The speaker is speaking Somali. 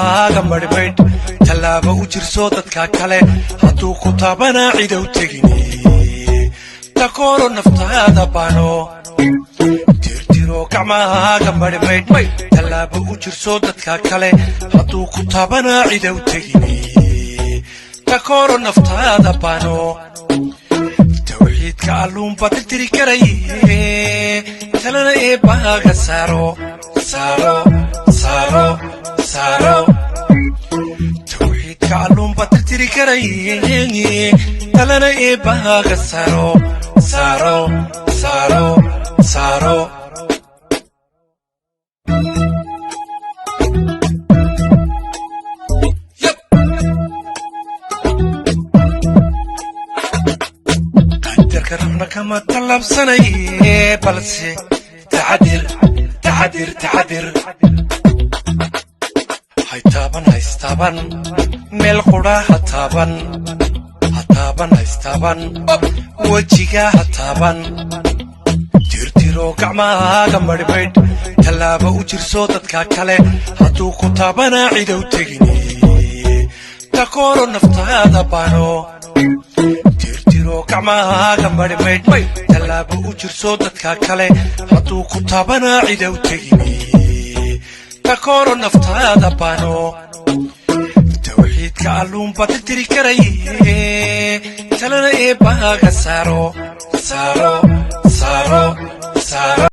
Gacmahaaga madhmaydh, tallaaba u jirso dadka kale. Hadduu ku taabanaa cidow tegini, takooro naftaada bano. Tirtiro gacmahaaga madhmaydh, tallaaba u jirso dadka kale. Hadduu ku taabanaa cidow tegini, takooro naftaada bano. Tawxiidka alluunba tirtiri karaye, talana eebbaaga saaro, saaro, saaro, saaro. Tawxiidka alluunba tirtiri karaye, talana eebbaaga saaro, saaro, saaro, saaro. Qadarka ruuxna kama tallaabsanaye, balse taxadir, taxadir, taxadir. Hay taaban, haystaaban, meel qudha ha taaban, ha taaban, haystaaban, wejiga ha taaban. Tirtiro gacmahaaga madhmaydh, tallaaba u jirso dadka kale. Hadduu ku taabanaa cidow tegini, takooro naftaada bano. Tirtiro gacmahaaga madhmaydh, tallaaba u jirso dadka kale. Hadduu ku taabanaa cidow tegini, takooro naftaada bano. Tawxiidka alluunba tirtiri karaye, talana eebbaaga saaro, saaro, saaro, saaro.